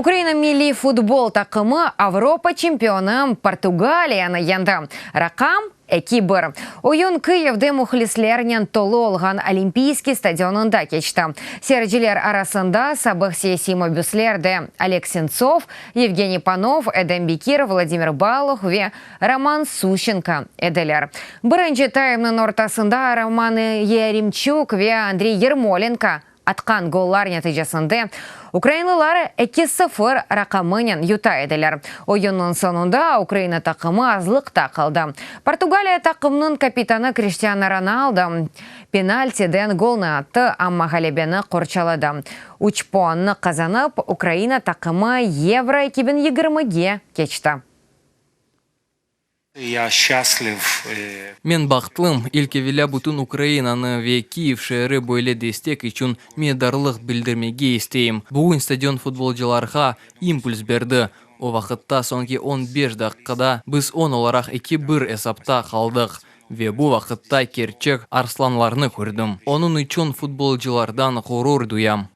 Ukraina milliy futbol taqımı Avropa çempionı Portugaliyanı yeñdi. Raqam, 2-1. Oyun Kıyivde mühlislernen tolu olğan Olimpiyskiy stadionında keçti. Seyirciler arasında sabıq siyasiy mabüsler de, Oleg Sentsov, Yevgeniy Panov, Edem Bekirov, Vladimir Baluh ve Roman Suşenko ediler. Birinci taymnıñ ortasında Roman Yaremçuk ve Andriy Yermolenko atqan gollar neticesinde ukrainalılar 2-0 raqamınen yuta ediler. Oyunnıñ soñunda Ukraina taqımı azlıqta qaldı. Portugaliya taqımınıñ kapitanı Kriştianu Ronaldo penaltiden golnı attı, amma ğalebeni qorçaladı. Üç puannı qazanıp, Ukraina taqımı Yevro 2020ge keçti. Я счастлив. Men bahtlım, ilk evelâ bütün Ukrainanı ve Kiyev şeeri böyle destek içün minnetdarlıq bildirmege isteyim. Bugün stadion futbolcılarğa impuls berdi. O vaqıtta soñki 15 daqqada biz 10 olaraq 2-1 esapta qaldıq. Ve bu vaqıtta kerçek arslanlarnı kördim. Onıñ içün futbolcılardan ğurur duyam.